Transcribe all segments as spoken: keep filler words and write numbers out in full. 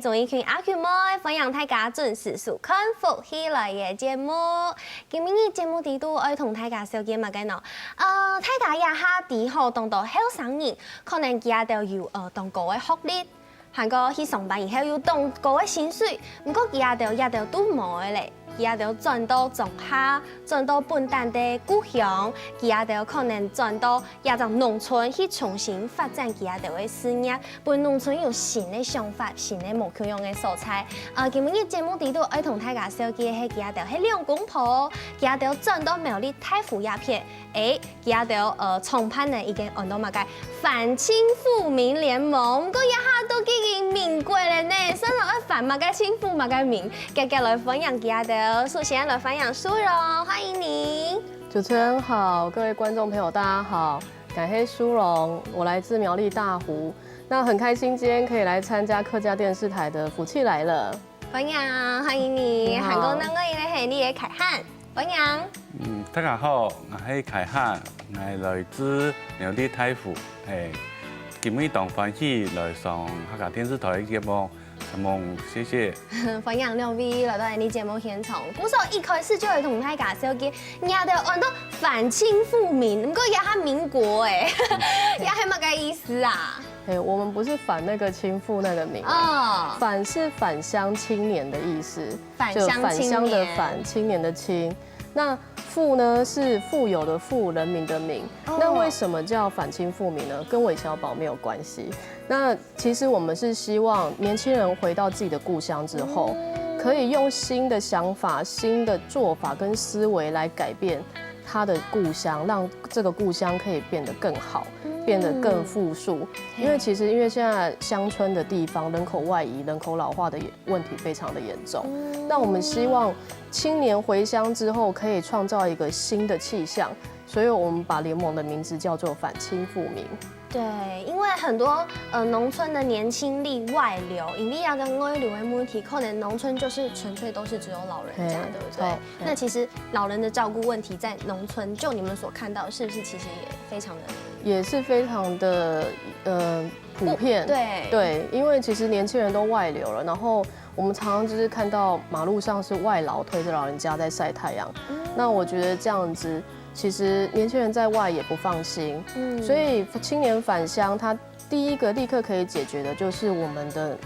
眾朋友，阿Q妹，歡迎大家準時收看《福氣來了》節目。今晡日節目裡肚愛同大家紹介麼个呢？呃，大家這下知吼，當多後生人，可能佢兜有呃當高个學歷，還過去上班以後有當高个薪水，毋過佢兜這兜都無个咧，佢兜轉到莊下，轉到本旦个故鄉，佢兜可能轉到這隻農村去重新發展佢兜个事業。 分農村有新个想法、新个無共樣个所在。呃，今晡日節目裡肚愛同大家紹介个係佢兜係兩公婆，佢兜轉到苗栗大湖這片。誒，佢兜呃創辦人已經安到麼个反清復明聯盟，毋過這下都已經民國了呢，算了愛反麼个清復麼个明，遽遽來歡迎佢兜。首先來歡迎淑蓉，歡迎你。主持人好，各位觀眾朋友大家好，𠊎係淑蓉，我來自苗栗大湖。那很開心今天可以來參加客家電視台的福氣來了。歡迎，歡迎你。你好。還過另外一位係你个凱漢，歡迎。嗯，大家好，𠊎係凱漢，𠊎來自苗栗大湖，誒，今晡日當歡喜來上客家電視台个節目，承蒙，謝謝。歡迎兩位來到𠊎等節目現場。故所一開始就會同大家紹介，你兜安到反清復明，毋過這下民國誒，這係麼个意思啊？哎，我們不是反那個清復那個明，哦，返是返鄉青年的意思，返鄉就返鄉的青年返，青年的青。那復呢是富有的富，人民的民。哦那為什麼叫反清復明呢？跟韋小寶沒有關係。那其實我們是希望年輕人回到自己的故鄉之後，可以用新的想法、新的做法跟思維來改變他的故鄉，讓這個故鄉可以變得更好，變得更富庶。因為其實因為現在鄉村的地方人口外移、人口老化的問題非常的嚴重。那我們希望青年回鄉之後可以創造一個新的氣象，所以我們把聯盟的名字叫做反清復明。對，因為很多呃農村的年輕力外流，因為這個外流的問題，可能農村就是純粹都是只有老人家，嘿對不對對？那其實老人的照顧問題在農村，就你們所看到，是不是其實也非常的也是非常的呃普遍。對对，因为其实年轻人都外流了，然后我们常常就是看到马路上是外劳推着老人家在晒太阳。那我觉得这样子，其实年轻人在外也不放心，嗯所以青年返乡，它第一个立刻可以解决的就是我们的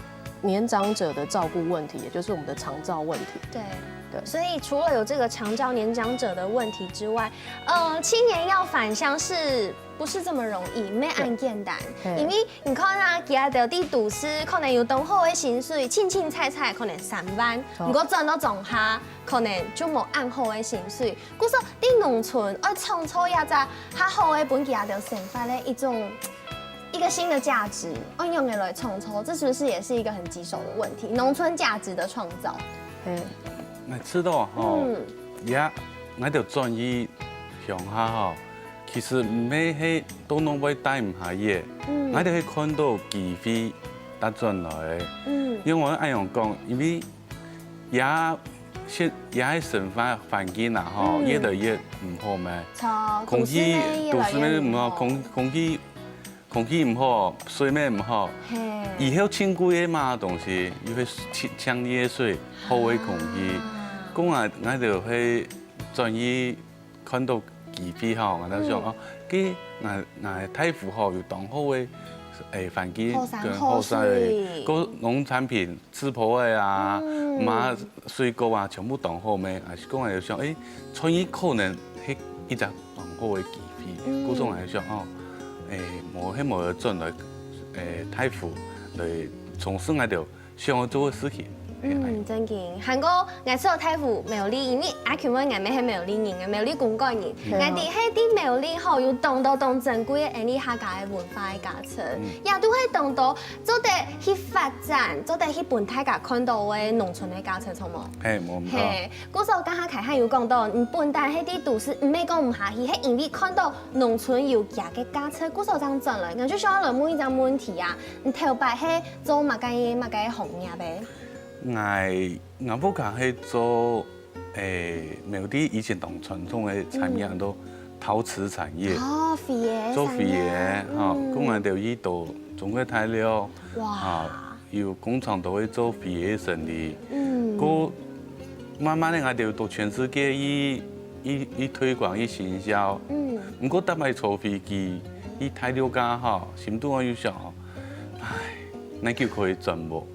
年长者的照顾问题，也就是我们的长照问题。对对所以除了有这个长照年长者的问题之外，呃，青年要返乡是不是这么容易？毋係恁簡單，嘿因為你看啊，佢兜在都市可能有當好个薪水，清清彩彩可能三萬，哦毋過轉到庄下，可能就無恁好个薪水。故所在農村愛創造一隻較好个分佢兜生活个一種一个新的價值，愛仰般來創造，這是不是也是一个很棘手的問題？農村價值的創造。嘿，那知道吼，嗯也，𠊎兜轉去鄉下吼，其實毋係係都攏會待毋下去，嗯𠊎兜係看到機會搭轉來个。嗯，因為𠊎恁樣講，因為也現也係生活環境啊吼，嗯越來越毋好咩。超空氣都市咩越來越都市咩毋好，好空空氣空氣毋好，水咩毋好，嘿，以後珍貴个嘛東西，又係清清冽个水，好个空氣。啊講啊，𠊎就係轉去看到機會吼，𠊎就想嗯哦，佢𠊎𠊎大湖吼有當好个誒環境好山跟好好山个水，个農產品、直播个啊，嗯嘛水果啊，全部當好咩，還是講𠊎就想，誒，創意可能係一隻當好个機會，嗯故所𠊎就想哦，誒，無係無轉來誒大湖來從事𠊎兜想要做个事情。嗯，正經。還過，𠊎知道大湖苗栗，因為阿Q妹𠊎乜係苗栗人，𠊎苗栗公館人。對啊𠊎知係在苗栗吼，有當多當珍貴个𠊎俚客家个文化个價值，也都係當多做得去發展，做得去分大家看到个農村个價值，著無？嘿，無毋著。嘿，故所剛剛凱漢有講到，你本旦係在都市，毋係講毋下去，係因為看到農村有佢个價值，故所正轉來。𠊎就想要來問一隻問題啊，你頭擺係做麼个麼个行業个？ 𠊎𠊎屋下係做誒苗栗以前當傳統个產業，安到陶瓷產業，哦，飛个，做飛个吼，嗯講𠊎兜去到中國大陸，哇啊，有工廠都會做飛个生理。嗯。過慢慢个，𠊎兜到全世界去，去，去推廣、去行銷。嗯。毋過逐擺坐飛機去大陸啊吼，心肚有想吼，唉，哪久可以轉無？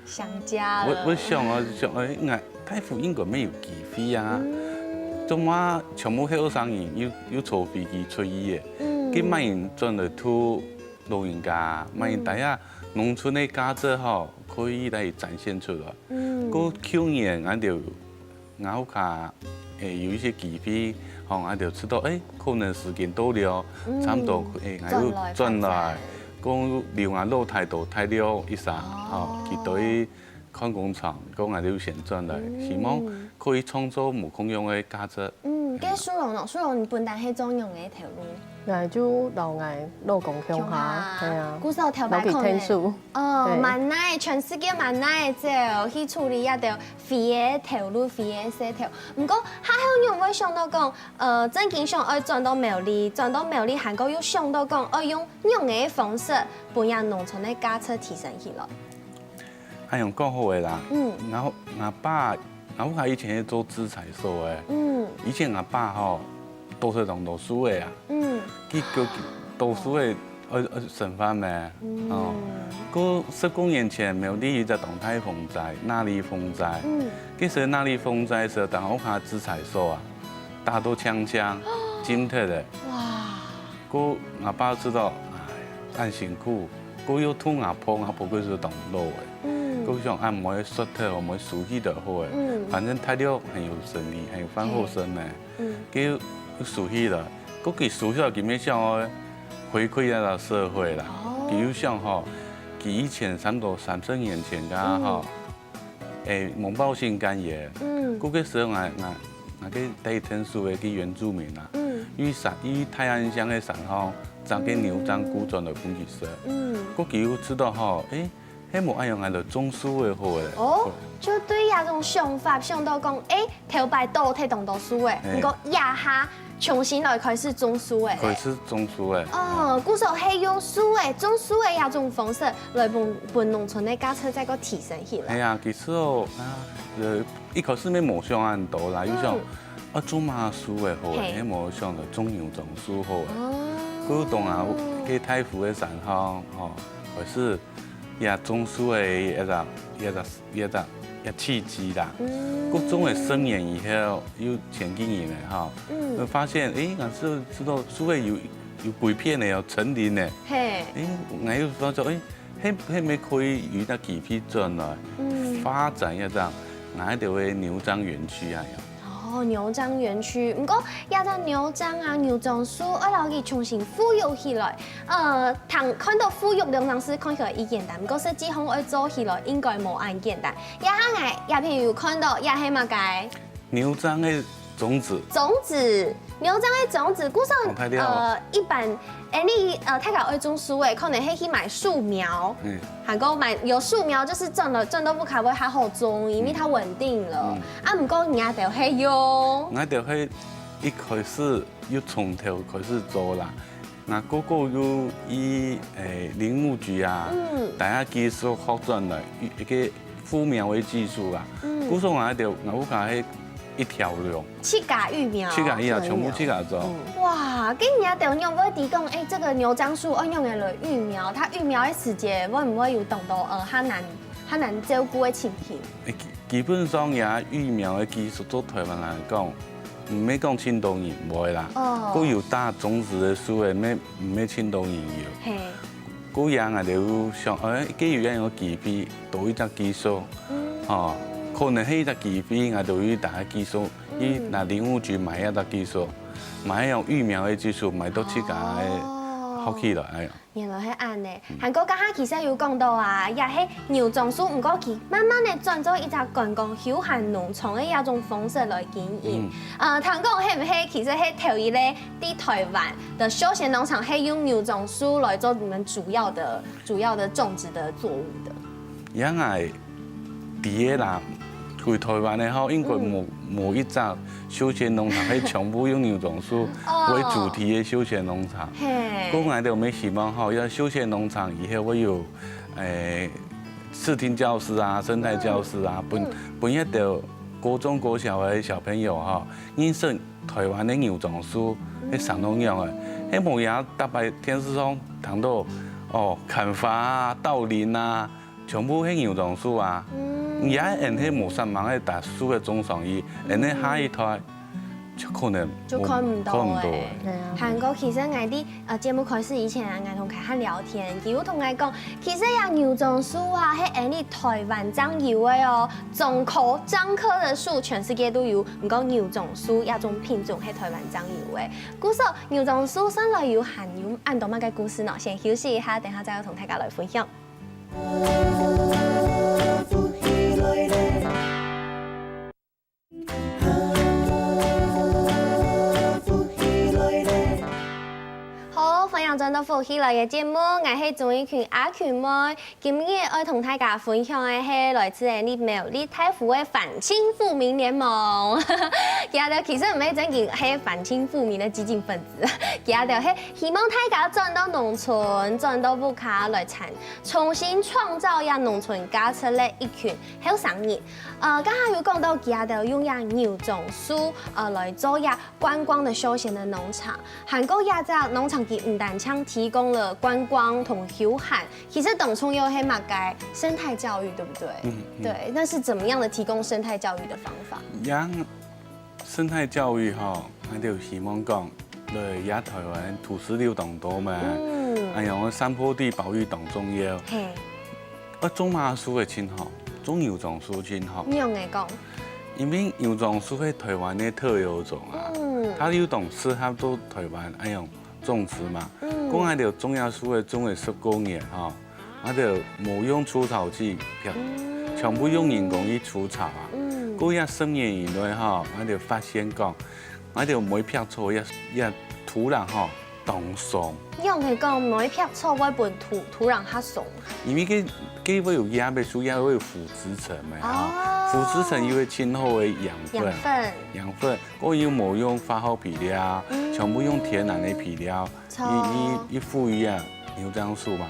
想家了。𠊎，𠊎想啊，想，哎，𠊎大陸應該乜有機會啊。嗯。做麼全部後生人又，又坐飛機出去个？嗯。佢麼人轉來讀 老人家，麼人知啊，農村个價值吼，可以來展現出來。嗯。過舊年，𠊎兜，𠊎屋下，誒，有一些機會，吼，𠊎兜知道，誒，可能時間到了，嗯。差不多，誒，𠊎又轉來，轉來發展。講留𠊎老弟到大陸一下，吼，哦。佢對 看工廠，講𠊎兜先轉來，嗯。希望可以創造無共樣个價值。嗯，該淑蓉呢？淑蓉，你本來係做仰个頭路？𠊎就摎𠊎老公共下，共下。係啊。故所頭擺可能，摎佢𢯭手。哦，對。蠻難，全世界蠻難走，去處理這兜飛个頭路、飛个事頭。毋過，下後你有無想到講，呃，正經想愛轉到苗栗，轉到苗栗，還過又想到講，愛用仰个方式，分這農村个價值提升起來？ 恁樣講好个啦。嗯。然後𠊎爸，𠊎屋下以前係做製材所个。嗯。以前𠊎爸吼，多數種讀書个啊。嗯。佢，佢，佢讀書个，愛，愛生活咩？嗯。哦。過十公年前，苗栗有一隻當大風災，那莉風災。嗯。該時候那莉風災時候，當屋下製材所啊，打到淨淨，浸忒个。哇。 故𠊎爸知道，唉，恁辛苦，故又同𠊎婆，𠊎婆該時當老个。嗯。故想啊，毋好煞忒，毋好收起就好个。嗯。反正大陸還有生理，還有飯好食呢。嘿。嗯。佢又收起來，故佢收起來，佢乜想愛回饋這個社會啦。哦。佢又想吼，佢以前差不多三十年前个吼，嗯。 誒，蒙包性肝炎。嗯。故該時候𠊎，𠊎，𠊎个第一天所个去原住民啊，嗯。因為山，因為泰安鄉个山項，摘个牛樟菇轉來分佢食。嗯。故佢又知道吼，誒，係無恁樣，𠊎來種樹仔好咧。哦，就對這種想法，想到講，誒，頭擺倒忒當多樹仔，嘿。毋過這下 重新來開始種樹仔。開始種樹仔。哦，故所係用樹仔，種樹仔這種方式來分，分農村个價值再過提升起來。係啊，其實哦，啊，呃，一開始乜無想恁多啦，又想，嗯。啊，種麼樹仔好咧，嘿。乜無想著種牛樟樹好咧。哦。故當啊，該大湖个山項，吼，開始 也種樹个一隻，一隻，一隻，一契機啦。嗯。故種了十年以後，又前幾年了哈，嗯。就發現，誒，𠊎係知道樹仔有，有改變了，有成林了。嘿。誒，𠊎又發覺，誒，係，係毋係可以有一隻機會轉來，嗯。發展一隻𠊎兜个牛樟園區啊？ 哦，牛樟園區。毋過，這隻牛樟啊，牛樟樹，愛摎佢重新復育起來。呃，聽，看到復育兩隻字看起來已簡單，毋過實際上愛做起來應該無恁簡單。這下𠊎這片有看到，這係麼个？牛樟个種子。種子，牛樟个種子，故所，哦，太厲害了。呃，一般 誒，你，呃，大家愛種樹仔，可能係去買樹苗，嗯。還過買，有樹苗就是種了，種到屋下會較好種，因為它穩定了。嗯。啊，毋過你兜係用，𠊎兜係一開始又從頭開始做啦。𠊎哥哥又去，誒，林務局啊，嗯。帶下技術學轉來，一，一個 復苗个技術啊。嗯。故所𠊎兜，𠊎屋下係一條龍。自家育苗。自家育啊，全部自家做。嗯。哇，該你兜仰會知講，誒，這個牛樟樹愛仰仔來育苗，它育苗个時節會毋會有當多，呃，較難，較難照顧个情形？誒，基，基本上這育苗个技術做台灣來講，毋係講盡多人會啦。哦。故有打種子个樹个，毋係，毋係盡多人有。嘿。 故也𠊎兜想，誒，既有恁樣个機會，多一隻技術，嗯。吼，可能係一隻機會，𠊎兜有一隻技術，嗯。去拿林務局買一隻技術，買用育苗个技術，買到自家个，哦。學起來，哎呀。原來係恁呢。嗯。還過剛剛其實有講到啊，也係牛樟樹，毋過佢慢慢个轉做一隻觀光休閒農場个一種方式來經營。嗯。呃，聽講係毋係其實係頭一個在台灣个休閒農場係用牛樟樹來做你們主要的 主要的種植的作物的。也𠊎知个啦，回台灣个吼，應該無，嗯。無一隻休閒農場係全部用牛樟樹，哦。為主題个休閒農場。嘿。故𠊎兜乜希望吼，這休閒農場以後會有，誒，視聽教室啊、生態教室啊，分分一兜高中、高小个小朋友吼，認識台灣个牛樟樹係生到仰个。係無也逐擺電視上聽到，哦，砍伐啊、盜林啊，全部係牛樟樹啊。也𠊎係無煞猛个搭樹个種上去，恁呢下一代就可能就看毋到欸。看毋到欸。對啊。還過其實𠊎在呃節目開始以前啊，𠊎同凱漢聊天，佢有同𠊎講，其實呀牛樟樹啊，係恁呢台灣正有个哦，樟科樟科的樹全世界都有，毋過牛樟樹這種品種係台灣正有个。故所牛樟樹算來有還有恁多麼个故事呢？先休息一下，等下再來同大家來分享。 好，歡迎轉到福氣來个節目，𠊎係鍾意群阿群妹。今日愛同大家分享个係來自於苗栗大湖个反清復明聯盟。佢兜其實毋係真正係反清復明个激進分子，佢兜係希望大家轉到農村，轉到屋下來參，重新創造這農村價值个一群後生人。 呃，剛剛有講到佢兜用這牛樟樹，呃，來做這觀光的休閒的農場。還過這隻農場佢毋單淨提供了觀光同休閒，其實當重要係麼个生態教育，對不對？嗯，嗯。對，那是怎麼樣的提供生態教育的方法？這生態教育吼，𠊎就希望講，來這台灣土石流當多嘛，嗯。哎呀，山坡地保育當重要。嘿。 啊，種麼樹个盡好，種牛樟樹盡好。仰仔講？因為牛樟樹係台灣个特有種啊，嗯。佢又當適合到台灣恁樣種植嘛。嗯。講𠊎兜種這樹个種个十過年吼，𠊎兜無用除草劑，全，嗯。全部用人工去除草啊。嗯。過這十年以內吼，𠊎兜發現講，𠊎兜每劈草這，這土壤吼， 當鬆。仰仔講，哪一片草會分土，土壤較鬆？因為該，該會有葉个樹葉會有腐殖層嘛，吼。哦。腐殖層又係盡好个養分。養分。養分，𠊎又無用化學肥料，嗯。全部用天然个肥料，草。一，一，一復育啊，牛樟樹嘛。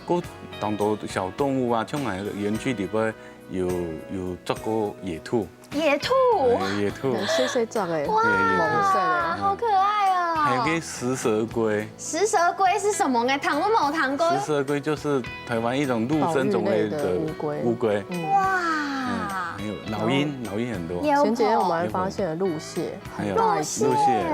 𠊎當多小動物啊，像𠊎个園區裡背有，有捉過野兔。 野兔。哎，野兔。細細隻个，哇，對，野兔。好可愛哦。還有个食蛇龜。食蛇龜是什麼？𠊎聽都沒聽過。食蛇龜就是台灣一種陸生種類的烏龜。保育類的烏龜。烏龜。嗯。哇。嗯，還有老鷹，哦。老鷹很多。有前幾天我們還發現了陸蟹，還有很大一隻。陸蟹。陸蟹。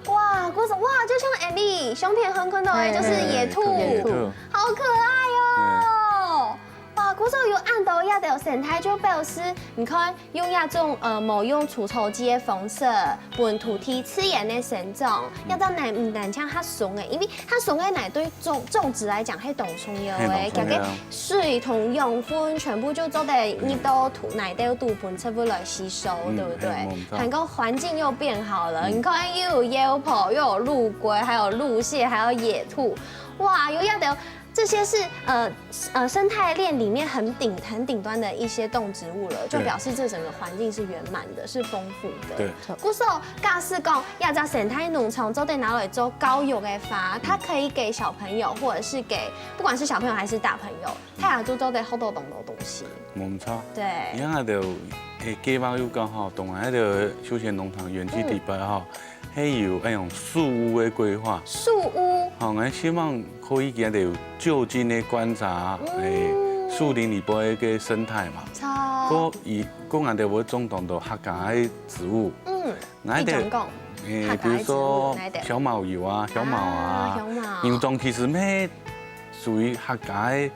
對。哇，故所，哇，就像Andy相片上看到的，嘿，就是野兔。嘿，嘿，野兔。好可愛哦。嗯。 哇，故所有恁多這兜生態，就表示，你看，用這種，呃，無用除草劑个方式，分土地自然个生長，嗯。這種難，毋單淨較鬆个，因為較鬆个泥對種，種植來講，係當重要个，係當重要。佢个水同養分全部就做得入到土，泥底肚分植物來吸收，嗯，對不對？係，無錯。還過環境又變好了，嗯。你看，又有鷂鴇，又有陸龜，還有陸蟹，還有野兔，哇，有這兜 這些是，呃，呃，生態鏈裡面很頂，很頂端的一些動植物了，就表示這整個環境是圓滿的，對。是豐富的。對。故所，假使講，這隻生態農場做得拿來做教育个話，它可以給小朋友，或者是給，不管是小朋友還是大朋友，嗯。大家都做得學到當多東西。無錯。對。然後就，誒，計畫有講吼，當然个休閒農場園區裡背吼，嗯。 係有恁樣樹屋个規劃。樹屋。吼，𠊎希望可以佢兜有就近个觀察，嗯。誒，樹林裡背个生態嘛。著。過以，過𠊎兜會種當多客家个植物。嗯，𠊎兜，你講講，誒，客家个植物，比如說哪一兜？香茅油啊，香茅啊，啊，香茅。牛樟其實乜屬於客家个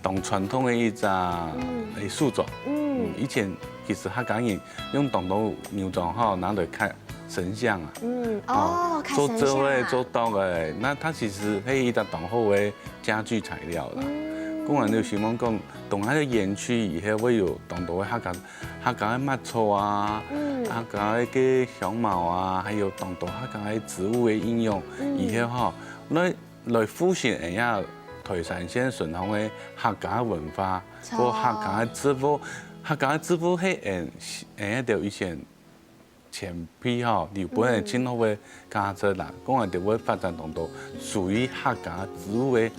當傳統个一隻，嗯。誒，樹種。嗯。嗯，以前其實客家人用當多牛樟吼，拿來看 神像啊。嗯，哦，哦，看神像啊。做桌个、做桌个，那它其實係一個當好个家具材料啦。嗯。過𠊎就希望講，當該个園區以後會有當多个客家，客家个抹草啊，嗯。客家个香茅啊，還有當多客家个植物个應用，嗯。以後吼，來，來復興𠊎兜台三線順風个客家文化，著。過客家个植物，客家个植物係𠊎，𠊎兜以前 前輩吼，留分𠊎盡好个價值啦，嗯。講𠊎兜會發展當多屬於客家植物个，誒，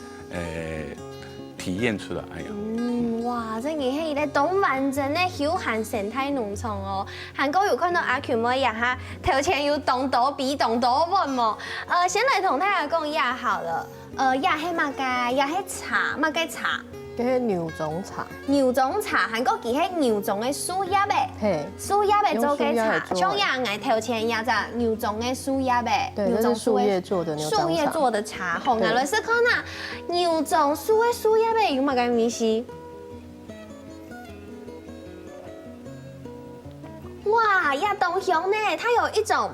體驗出來，哎呀。嗯，哇，真个係一个當完整个休閒生態農場哦！還過有看到阿球妹這下頭前有當多杯、當多碗無？呃，先來同大家講一下好了。呃，這係麼个？這係茶，麼个茶？這係牛樟茶。牛樟茶，還過佢係牛樟个樹葉誒。嘿，樹葉誒做个茶，用樹葉來做的。像這𠊎頭前這隻牛樟个樹葉誒，對，牛樟樹个，那是樹葉做的牛樟茶。樹葉做的茶，吼，對。𠊎來試看啊，牛樟樹个樹葉誒有麼个味緒？ 哇，也當香呢，它有一種，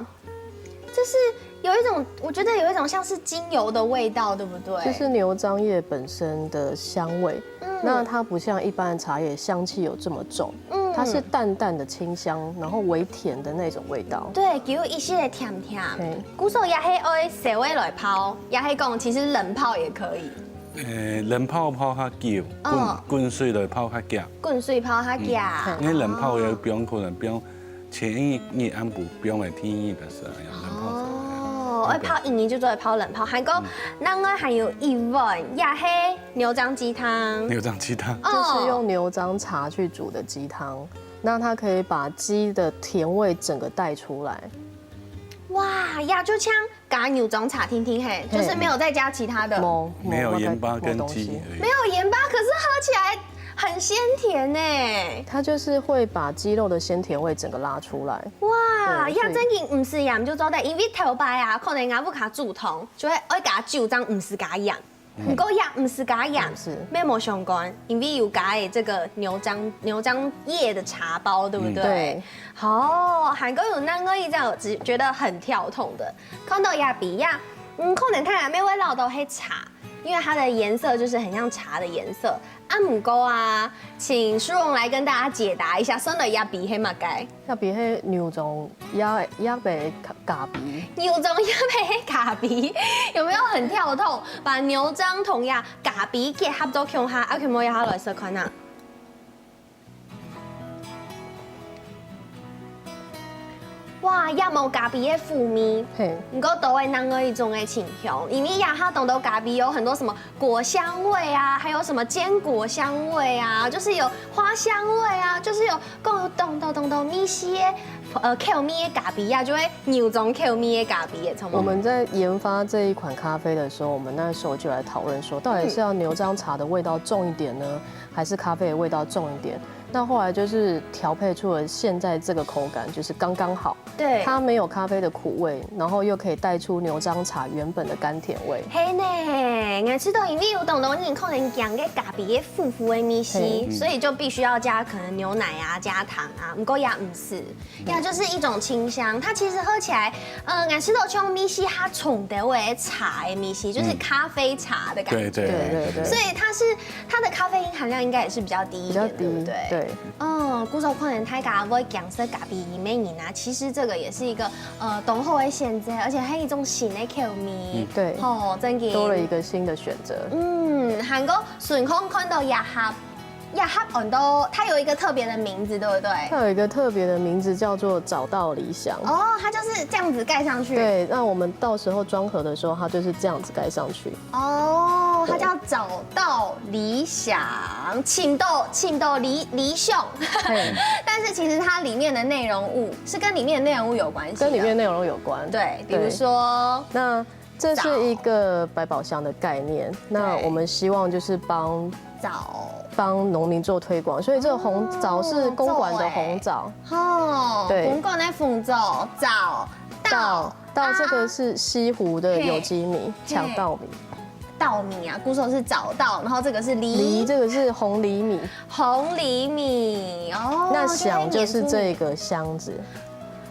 就是有一種，我覺得有一種像是精油的味道，對不對？就是牛樟葉本身的香味，嗯。那它不像一般的茶葉香氣有這麼重，嗯。它是淡淡的清香，然後微甜的那種味道。對，有一些甜甜。嘿。故所也係愛燒个來泡，也係講其實冷泡也可以。 呃，冷泡泡較久，滾，哦。滾水來泡較遽。滾水泡較遽。嗯，因為冷泡要放，可能放前一日暗晡放个第二日个時候，用冷泡出來。哦，愛泡一日就做得泡冷泡，還過，嗯。另外還有一碗，也係牛樟雞湯。牛樟雞湯。哦。就是用牛樟茶去煮的雞湯，那它可以把雞的甜味整個帶出來。哇，也就像 加牛樟茶定定係，嘿。就是沒有再加其他的。無，無，沒有鹽巴跟雞而已。沒有鹽巴，可是喝起來很鮮甜呢。它就是會把雞肉的鮮甜味整個拉出來。哇，對，所以這真个毋使鹽就做得，因為頭擺啊，可能𠊎屋下煮湯，就會愛加酒，正毋使加鹽。嗯。毋過也毋使加鹽，毋使。乜無相干，因為有加个這個牛樟，牛樟葉的茶包，對不對？嗯。對。哦，還過有另外一隻，我只覺得很跳痛的， 看到這杯啊，嗯，可能大家乜會恅著係茶，因為它的顏色就是很像茶的顏色。啊，毋過啊，請舒蓉來跟大家解答一下，算來這杯係麼个？這杯係牛樟葉，葉个咖，咖啡。牛樟葉个咖啡，有沒有很跳痛？把牛樟同這咖啡結合到共下，啊，可以摸一下來試看啊。 哇，也無咖啡个苦味，嘿。毋過都會另外一種个清香，因為這下當多咖啡有很多什麼果香味啊，還有什麼堅果香味啊，就是有花香味啊，就是有各種多多多味緒个，呃，口味个咖啡啊，就會牛樟口味个咖啡个，著無？我們在研發這一款咖啡的時候，我們那時候就來討論說，到底是要牛樟茶的味道重一點呢，還是咖啡的味道重一點？ 那後來就是調配出了現在這個口感，就是剛剛好。對。它沒有咖啡的苦味，然後又可以帶出牛樟茶原本的甘甜味。係呢，𠊎知道，因為有當多人可能驚該咖啡个苦苦个味緒，嘿。所以就必須要加可能牛奶啊、加糖啊。毋過也毋使，也就是一種清香。它其實喝起來，呃，𠊎知道像味緒較重个話，茶个味緒，就是嗯。咖啡茶的感覺。對，對，對，對，對。所以它是 它的咖啡因含量應該也是比較低一點，比較低，對不對？對。哦，故所可能大家會驚食咖啡因个人啊，其實這個也是一個，呃，當好个選擇，而且還有一種新的口味。嗯。對。吼，真的。多了一個新的選擇。嗯，還過順紲看到這盒，這盒很多，它有一個特別的名字，對不對？它有一個特別的名字叫做找到理想。哦，它就是這樣子蓋上去。對，那我們到時候裝盒的時候，它就是這樣子蓋上去。 哦，它叫找到理想，尋到，尋到理，理想。嘿。但是其實它裡面的內容物是跟裡面的內容物有關係的。跟裡面內容有關。對，比如說，對。那這是一個百寶箱的概念，那我們希望就是幫，找。幫農民做推廣，所以這個紅，哦，找是公館的紅棗。找欸。哦，對。公館的紅棗，找到。到，到這個是西湖的有機米，嘿。搶稻米。 稻米啊，故所是找到，然後這個是梨，梨，這個是紅藜米。紅藜米，哦，那想就是這個箱子。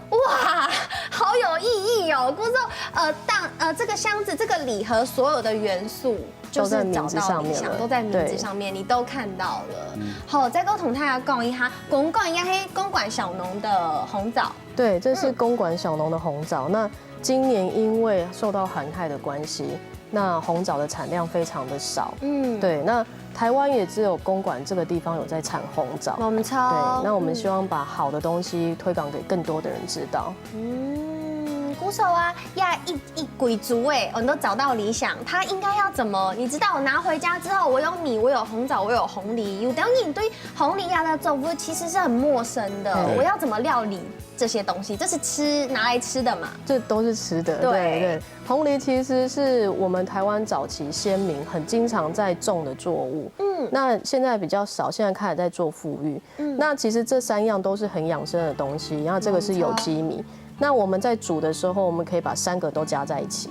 哇，好有意義哦！故所，呃，當，呃，這個箱子，這個禮盒所有的元素，就是找到理想，都在名字上面了。都在名字上面，對。你都看到了。嗯。好，再跟同大家講一下，公館也係公館小農的紅棗。對，這是公館小農的紅棗。嗯。那今年因為受到寒害的關係， 那紅棗的產量非常的少。嗯。對，那台灣也只有公館這個地方有在產紅棗。沒錯。對，那我們希望把好的東西推廣給更多的人知道。嗯，故所啊，呀一一歸組誒，我们都找到理想，它应该要怎么？你知道，我拿回家之后，我有米，我有红枣，我有红梨。有的人对红梨啊的作物其实是很陌生的，对我要怎么料理这些东西？这是吃拿来吃的嘛？这都是吃的，对对对。红梨其实是我们台湾早期先民很经常在种的作物，嗯，那现在比较少，现在开始在做富裕。那其实这三样都是很养生的东西，然后这个是有机米。那我们在煮的时候，我们可以把三个都加在一起，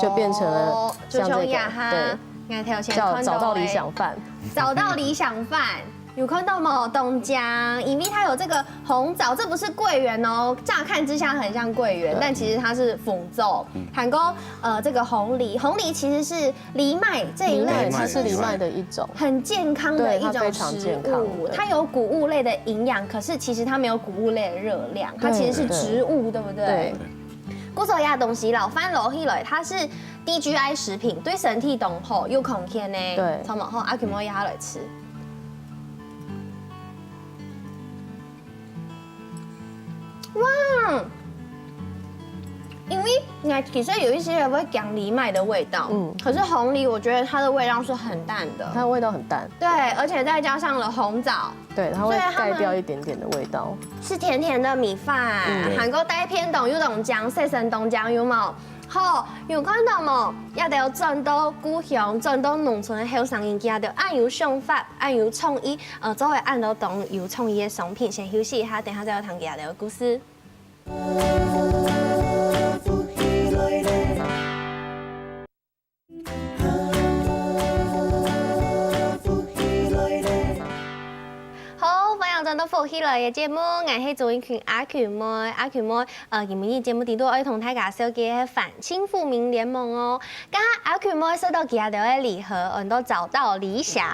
就变成了哦，就像这个，像呀哈，对，你看头前叫看到的找到理想饭。找到理想饭。有看到无？当讲，因为它有这个红枣，这不是桂圆哦，乍看之下很像桂圆，对但其实它是凤爪。还有呃，这个红梨，红梨其实是藜麦这一类，藜麦，其实它是藜麦的一种。很健康的一种对，它非常食健康物，对它有谷物类的营养，可是其实它没有谷物类的热量，它对其实是植物，对不对？对故所有东西老饭落起来，它是 D G I 食品，对身体当好，有康健呢。对好嘛，好，阿Q妹也来吃。哇，因为你看，其实有一些人会讲藜麦的味道，嗯嗯，可是红梨，我觉得它的味道是很淡的，它的味道很淡，对，而且再加上了红枣，对，它会所以它们盖掉一点点的味道。是甜甜的米饭，嗯还有带片糖，有糖浆，色素糖浆有无？好，有看到无？也得转到故乡，转到农村的后生人家，就恁有想法，恁有创意，呃，做伙恁多当有创意的商品。先休息一下，等下再有听佢个故事。 好，欢迎转到福氣來了个節目，𠊎係主持人阿Q妹。阿Q妹，呃，今晡日節目裡肚愛同大家紹介个係反清復明聯盟哦。剛剛阿Q妹說到佢个禮盒，很多找到理想。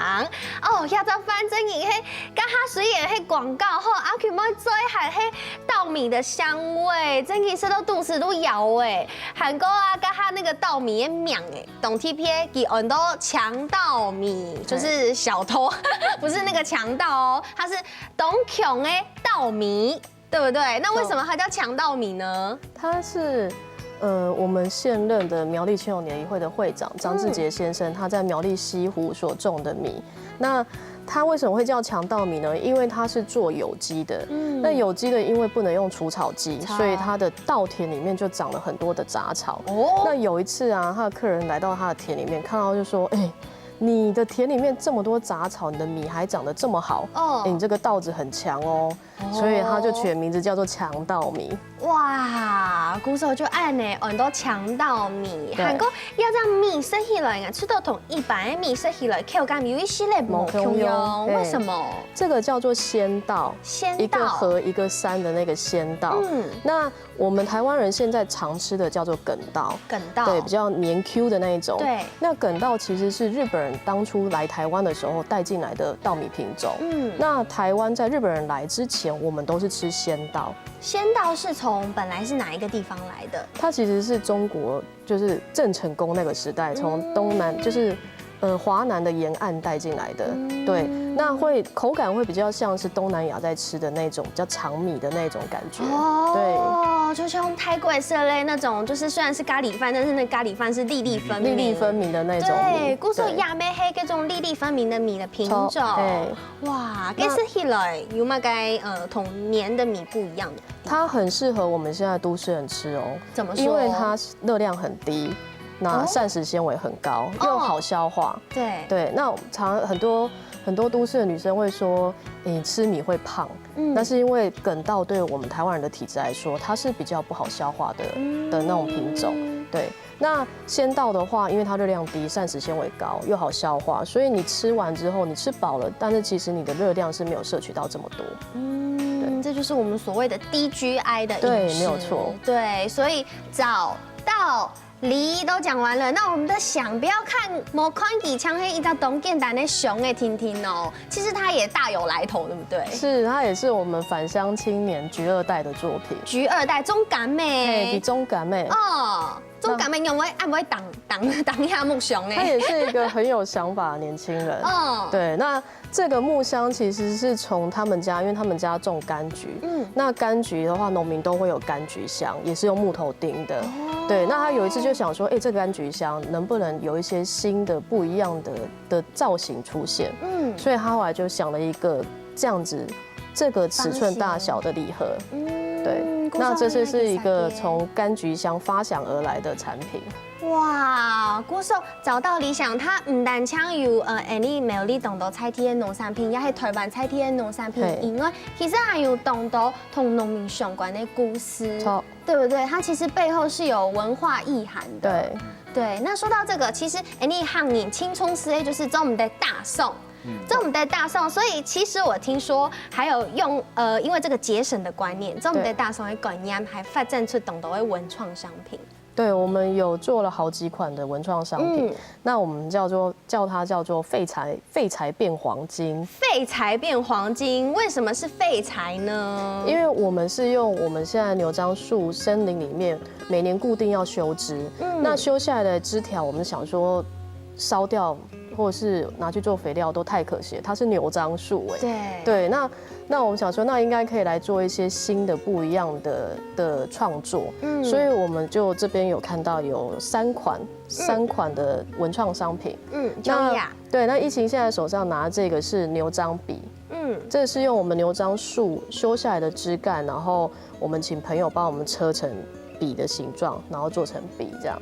哦，這隻飯正經係，剛剛雖然係廣告吼，阿Q妹最還係稻米的香味，正經食到肚屎都枵誒。還過啊，剛剛那個稻米个名誒， 當特別，佢安到強稻米，就是小偷，不是那個強盜哦，它是當強的稻米，對不對？那為什麼它叫強稻米呢？它是呃我们现任的苗栗青友联谊会的会长张志杰先生，他在苗栗西湖所种的米。那它为什么会叫强稻米呢？因为它是做有机的。那有机的，因为不能用除草机，草所以它的稻田里面就长了很多的杂草。哦，那有一次啊，他的客人来到他的田里面，看到就说：「哎，你的田里面这么多杂草，你的米还长得这么好，哦哎，你这个稻子很强哦。」所以他就取名字叫做强稻米。哇，故所就恁呢，安到強稻米，對還過這隻米食起來啊，食到同一般的米食起來口感有一息仔無共樣，無共樣，為什麼？这个叫做秈稻，秈稻一个禾一个山的那个秈稻。嗯那我们台湾人现在常吃的叫做粳稻，粳稻，对，比较黏 Q 的那一种。对那粳稻其实是日本人当初来台湾的时候带进来的稻米品种。嗯，那台湾在日本人来之前，我们都是吃秈稻。秈稻是从本来是哪一个地方来的？它其实是中国，就是郑成功那个时代，从东南，就是呃华南的沿岸带进来的。对，那会口感会比较像是东南亚在吃的那种比较长米的那种感觉。哦，就像泰國式的那种，就是虽然是咖喱饭，但是那咖喱饭是粒粒分明，粒粒分明的那种米。对，故所也係該種粒粒分明的米的品种。对，哇，那該食起來有麼个呃同黏的米不一樣的？它很适合我们现在都市人吃哦。怎么说？因为它热量很低，那膳食纤维很高，又好消化。对对，那常很多很多都市的女生会说，你吃米会胖，嗯但是因为粳稻对我们台湾人的体质来说，它是比较不好消化的的那种品种。对，那秈稻的话，因为它热量低，膳食纤维高，又好消化，所以你吃完之后，你吃饱了，但是其实你的热量是没有摄取到这么多。嗯，这就是我们所谓的低G I的饮食，对没有错。对，所以找到梨都讲完了，那我们的想不要看，莫看佢像係一隻當簡單的想个定定哦，其实它也大有来头，对不对？是，它也是我们返乡青年菊二代的作品。菊二代種柑嘿，仔比，种柑仔。哦，總感覺仰會恁會當當當下夢想呢？他也是一个很有想法的年轻人。嗯，对，那这个木箱其实是从他们家，因为他们家种柑橘，嗯那柑橘的话，农民都会有柑橘箱，也是用木头钉的。对，那他有一次就想说，哎、这个柑橘箱能不能有一些新的、不一样的的造型出现？嗯所以他后来就想了一个这样子，这个尺寸大小的礼盒。嗯对，那这是是一个从柑橘箱发想而来的产品。哇，故所找到理想，它毋單淨有呃，恁呢苗栗當多在地个農產品，也係台灣在地个農產品以外，其實還有當多同農民相關的故事，错，對不對？它其實背後是有文化意涵的。对，对，那說到這個，其實恁呢客人青蔥絲个就是做毋得打爽。做毋得打爽，所以其實我聽說還有用呃，因為這個節省的觀念，做毋得打爽的觀念，還發展出當多的文創商品。对，我们有做了好几款的文创商品，嗯那我们叫做叫它叫做废材废材变黄金。废材变黄金，为什么是废材呢？因为我们是用我们现在牛樟树森林里面每年固定要修枝，那修下来的枝条，我们想说烧掉或是拿去做肥料都太可惜了，它是牛樟树哎。对对，那那我们想说，那应该可以来做一些新的、不一样的的创作，嗯所以我们就这边有看到有三款三款的文创商品。嗯，那秋雅，对，那疫情现在手上拿的这个是牛樟笔，嗯这是用我们牛樟树修下来的枝干，然后我们请朋友帮我们车成笔的形状，然后做成笔这样。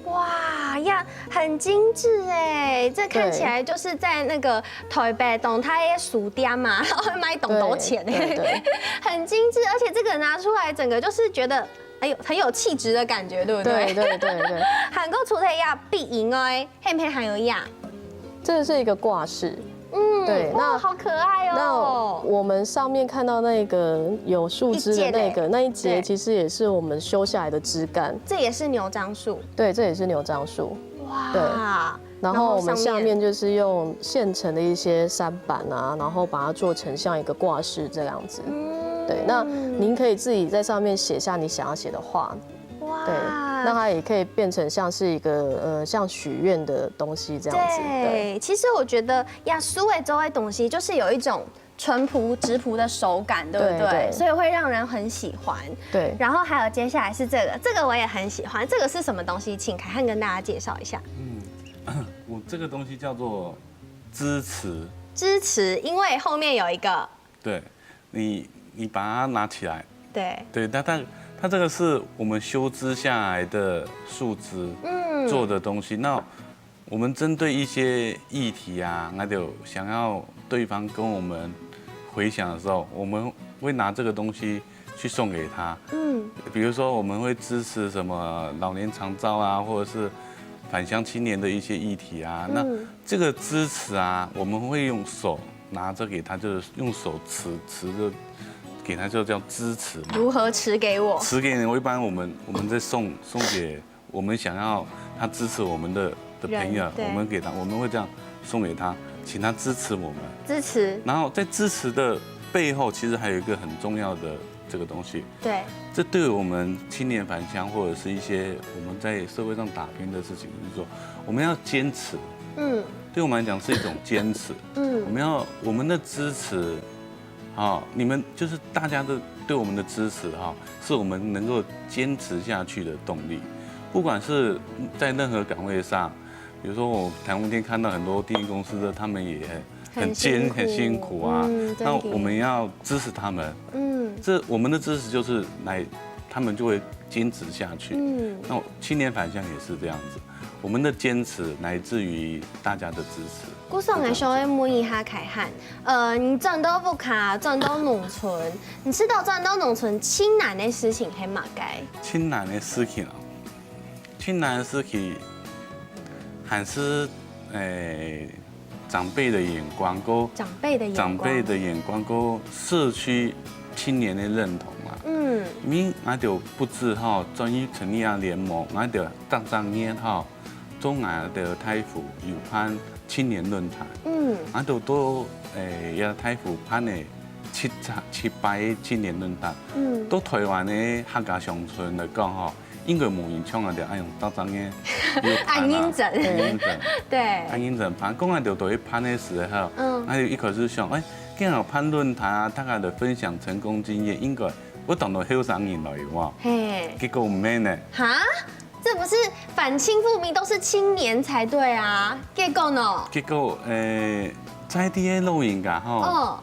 哇呀，很精致哎！这看起来就是在那个台北东大个书店嘛，然后卖当多钱哎，对对很精致，而且这个拿出来，整个就是觉得哎呦很有气质的感觉，对不对？对对对对，韩国除了呀必赢哦，嘿嘿还有呀，这是一个挂饰。嗯，对那哇，好可爱那哦。我们上面看到那个有树枝的那个一节嘞那一节，对其实也是我们修下来的枝干。这也是牛樟树，对，这也是牛樟树。哇，然后我们下面就是用现成的一些杉板啊，然后把它做成像一个挂饰这样子。嗯对，那您可以自己在上面写下你想要写的话，对，哇，那它也可以变成像是一个呃像许愿的东西这样子。对，对，其实我觉得呀，苏伟周的东西就是有一种淳朴质朴的手感，对不对？对对所以会让人很喜欢。对，然后还有接下来是这个，这个我也很喜欢。这个是什么东西？请凯汉跟大家介绍一下。我这个东西叫做支持，支持，因为后面有一个，对你，你把它拿起来，对，对，它它它这个是我们修枝下来的树枝嗯做的东西。那我们针对一些议题啊，那就想要对方跟我们回响的时候，我们会拿这个东西去送给他。嗯比如说，我们会支持什么老年长照啊，或者是返乡青年的一些议题啊。那嗯这个支持啊，我们会用手拿着给他，就是用手持持着给他，就叫支持嘛。如何持给我？持给你，我一般我们我们在送送给我们想要他支持我们的的朋友人，对我们给他，我们会这样送给他，请他支持我们。支持，然后在支持的背后，其实还有一个很重要的这个东西，对，这对我们青年返乡或者是一些我们在社会上打拼的事情，就是说我们要坚持。嗯对我们来讲是一种坚持。我嗯们要我们的支持，哈，你们就是大家的对我们的支持哈，是我们能够坚持下去的动力。不管是在任何岗位上，比如说我台风天看到很多电力公司的，他们也很很很艰辛苦很辛苦啊。嗯真的那我们要支持他们。嗯这我们的支持就是来，他们就会坚持下去。嗯。那青年返乡也是这样子，我们的坚持来自于大家的支持。故所𠊎想要問一下凱漢，呃，你轉到屋下，轉到農村，你知道轉到農村最難的事情係麼个？最難的事情啊，最難的事情還是誒、長輩的眼光，跟長輩的眼光。長輩的眼光，跟社區青年的認同啊。嗯因為𠊎兜不止吼，專業成立啊聯盟，𠊎兜逐隻月吼，做𠊎兜大湖有辦青年論壇。嗯啊，都都誒，也大湖辦个七七擺个青年論壇，嗯到台灣个客家鄉村來講吼，應該無人像𠊎兜恁樣大隻个，恁認真。恁認真。對。恁認真辦，講𠊎兜對辦个時候，嗯。𠊎就一開始想，哎，既然辦論壇啊，大家來分享成功經驗，應該有當多後生人來有無？嘿。結果毋係呢。哈？這不是反清復明都是青年才對啊？結果呢？結果，呃，在地个老人家吼，哦。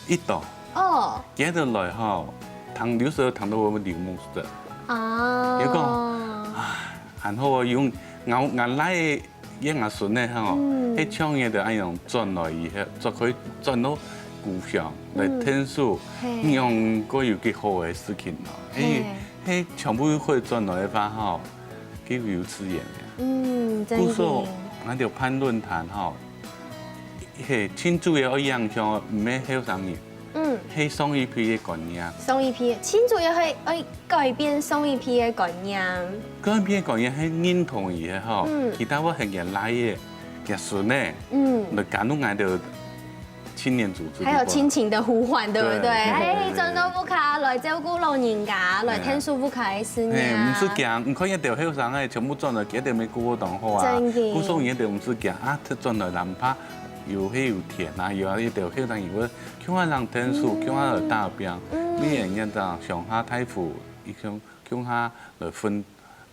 一到，哦。佢兜來吼，聽，有時候聽到𠊎兜流目汁。哦。有講，啊，還好啊，用，𠊎，𠊎倈仔，𠊎孫仔吼，嗯。係像佢兜恁樣轉來以後，就可以轉到故鄉來𢯭手，嗯。嘿。你講過有幾好个事情咯。嘿。係，係全部可以轉來个話吼，幾有資源个。嗯，真个。故所，𠊎兜辦論壇吼，係，盡主要愛影響个，毋係後生人，嗯。係上一輩个觀念。上一輩，盡主要係愛改變上一輩个觀念。改變觀念係認同佢个吼，嗯。其他𠊎係佢倈仔、佢孫仔，嗯。來加入𠊎兜青年組織。還有親情的呼喚，對不對？對，對，哎，對，對。轉到屋下來照顧老人家，來𢯭手屋下个事業。嘿，毋使驚，你看一兜後生个全部轉來，佢兜乜過當好啊。真个。故所佢兜毋使驚啊，轉來哪怕有，係有田啊，有啊，一兜後生人會共下人𢯭手，嗯。共下來打拚，嗯。每人一張鄉下大戶，一共，共下來分，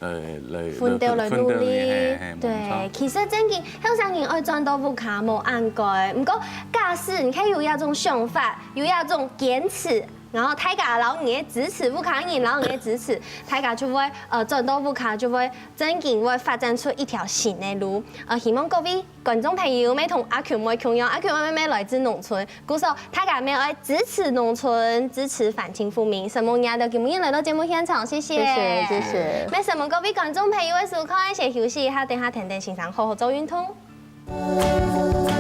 來，來，奮鬥來努力。奮鬥，嘿，嘿，無錯。對，其實真个，後生人愛轉到屋下無恁該，毋過假使你可以有這種想法，有這種堅持，然後大家摎你个支持，屋下人摎你个支持，大家就會，呃，轉到屋下就會真个會發展出一條新个路。呃，希望各位觀眾朋友，乜同阿Q妹共樣，阿Q妹乜來自農村，故所大家乜愛支持農村，支持反清復明。承蒙你兜今晡日來到節目現場，謝謝。謝謝，謝謝。乜承蒙各位觀眾朋友个收看，先休息一下，等下𢯭等先生好好做運動。